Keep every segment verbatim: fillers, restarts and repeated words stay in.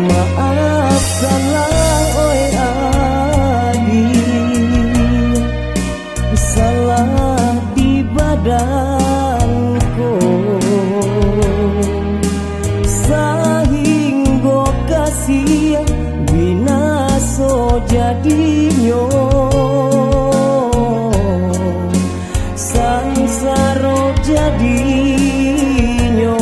Maafkanlah, oi adi, salah di badan ko, sahinggo kasiah binaso jadinyo, sansaro jadinyo.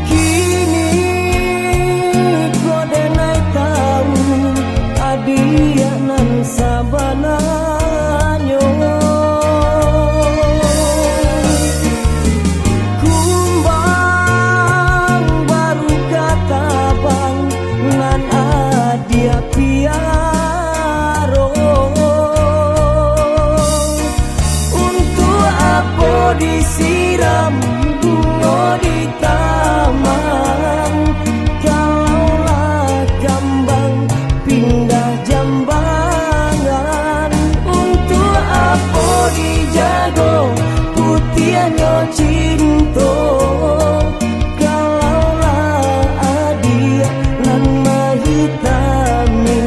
Kini ko denai tahu adiak nan sabananyo. Kumbang baru ka tabang nan adiak piaro. Untuak apo disiram bungo di taman? Kalaulah kambang pindah jambangan, untuak apo dijago putiahnyo cinto? Kalaulah adiak nan mahitami.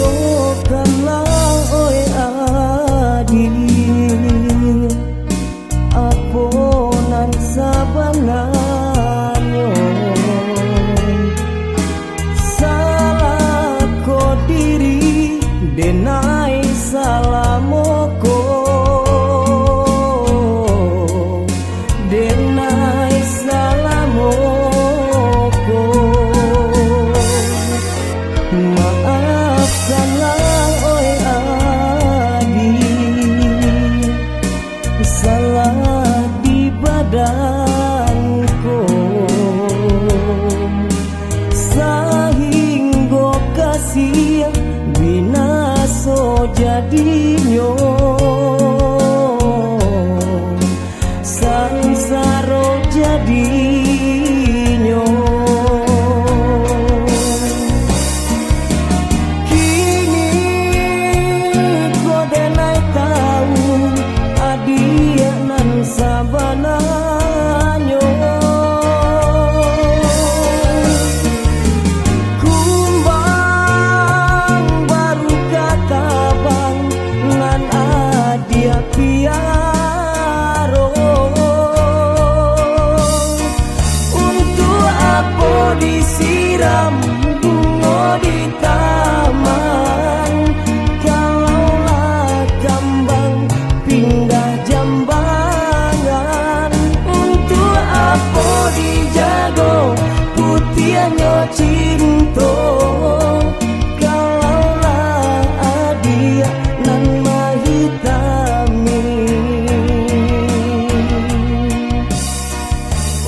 Katokanlah, oi adi, apo nan sabananyo. Salah ko diri, denai salamo ko, denai salamo ko. Maafkanlah, oi adi, salah di badan ko, sahinggo kasiah binaso jadinyo, sansaro jadinyo. Kini ko denai tahu adiak nan sabananyo. Kumbang baru ka tabang nan adiak piaro. Untuak apo disiram bungo di taman? Kalaulah kambang pindah jambangan, untuak apo dijago putiahnyo cinto? Kalaulah adiak nan mahitami.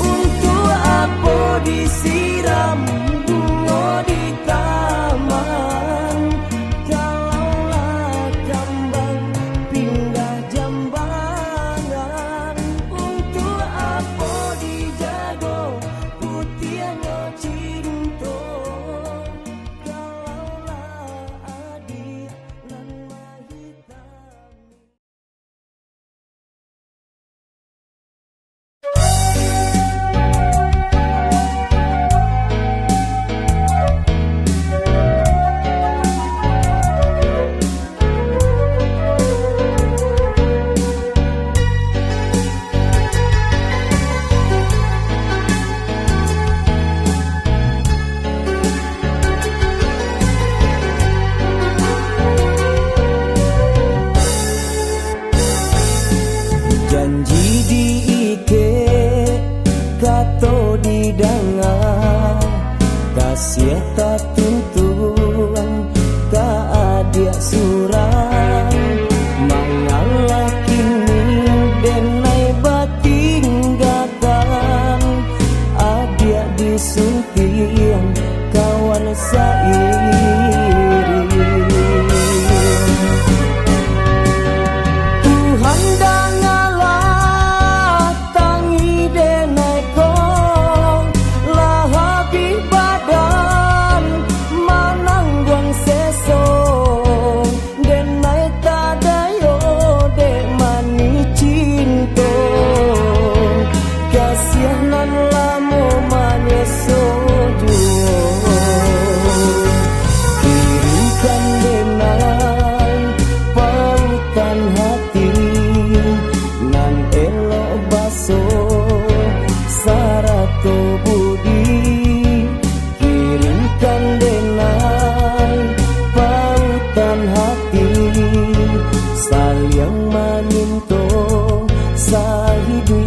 Untuak apo disiram bungo di taman? Kalaulah kambang pindah jambangan, untuak apo dijago putiahnyo cinto? Kalaulah adiak nan mahitami. Janji diikek, kato didanga, kasiah tatuntuan ka adiak surang. Mangalah kini denai batu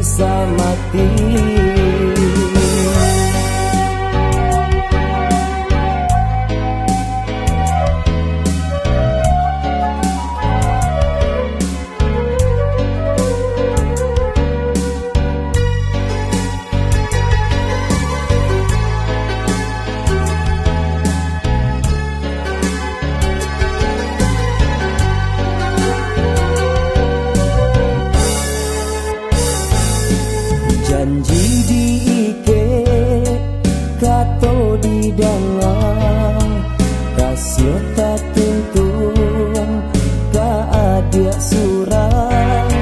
samati. Janji diikek, kato didanga, kasiah tatuntuang ka adiak surang.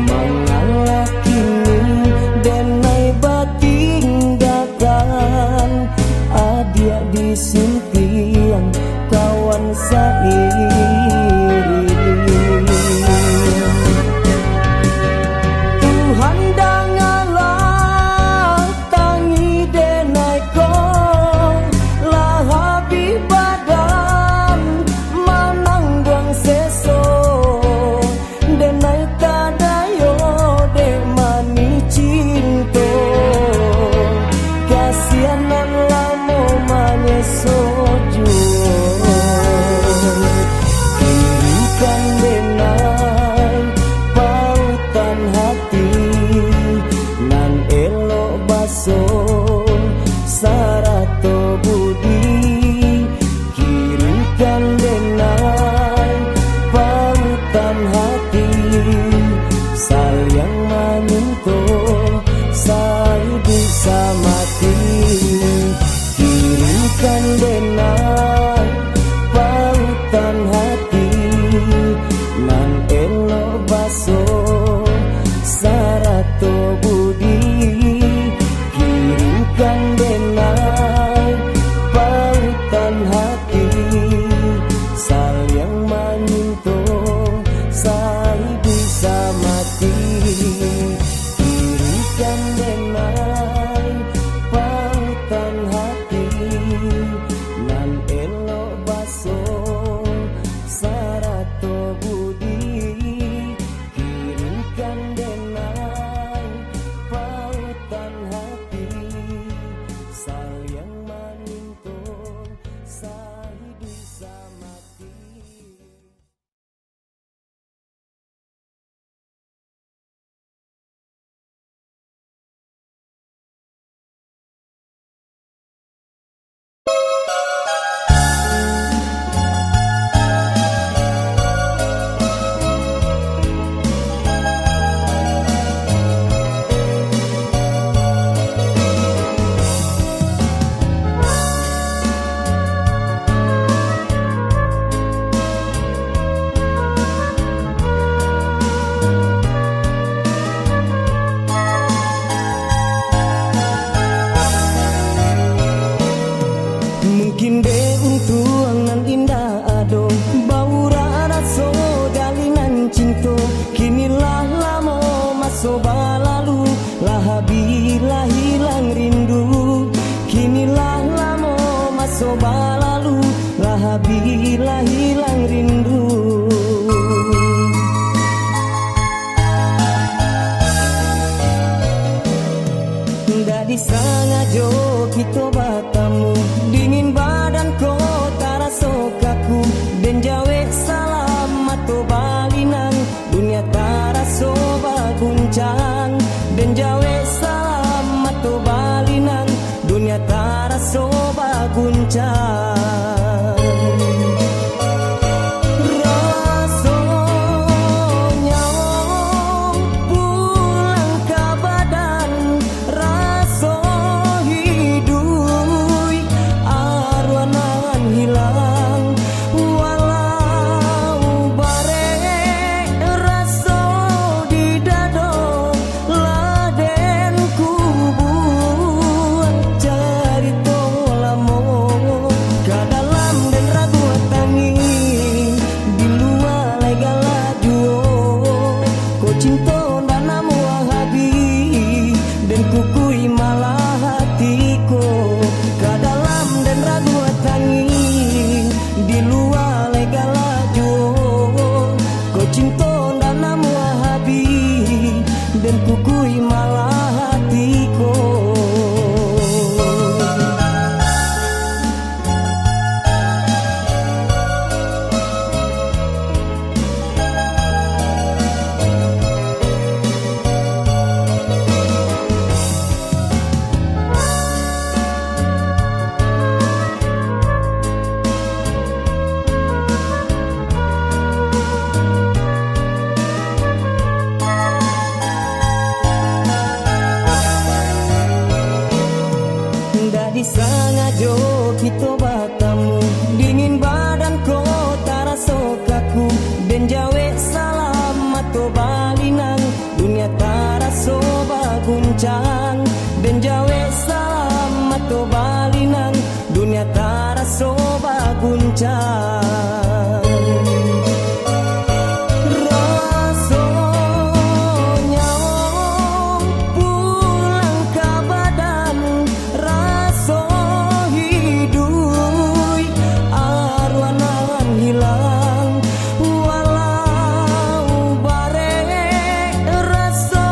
Mangalah kini denai batindakan, adiak disuntiang kawan sairing. Tuhan, dangalah tangi denai ko, lah abih badan manangguang seso. Denai tadayo dek mani cinto, kasiah nan lamo manyeso juo. Kirikan denai pautan hati, nan elok baso sarato budi. Kirimkan denai pautan hati, saliang manginto saiduik samati. Kirimkan denai pautan hati, nan elok baso sarato budi. Kirimkan denai pautan hati, saliang manginto saiduik samati. Kirimkan denai pautan hati, nan elok baso sarato budi. Kirimkan denai pautan hati, saliang manginto saiduik samati. Mungkin dek untuang nan indak ado, baurak raso dalinan cinto. Kini lah lamo maso balalu, lah abih lah hilang rindu. Kini lah lamo maso balalu, lah abih lah hilang rindu. Ndak disangajo kito batamu, dingin badan ko taraso kaku. Den jawek salam mato balinang, dunia taraso baguncang. Den jawek salam mato balinang, dunia taraso baguncang. Roh Alah hati ko. Ndak disangajo kito batamu, dingin badan ko taraso kaku, den jawek salam mato balinang, dunia taraso baguncang, den jawek salam mato balinang, dunia taraso baguncang. Raso nyawa pulang ka badan, raso hiduik aruah nan hilang, walau barek raso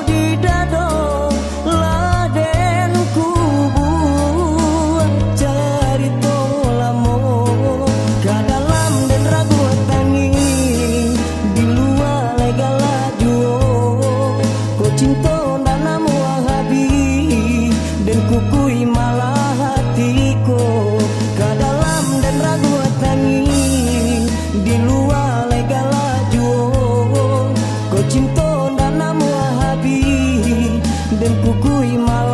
di dado. Lah den kubua carito lamo, ka dalam den raguah tangih, di lua lai galak juo. Ko cinto ndak namuah abih, den kukui malah hati ko, ka dalam den raguah tangih, di lua lai galak juo. Ko cinto ndak namuah abih, den kukui malah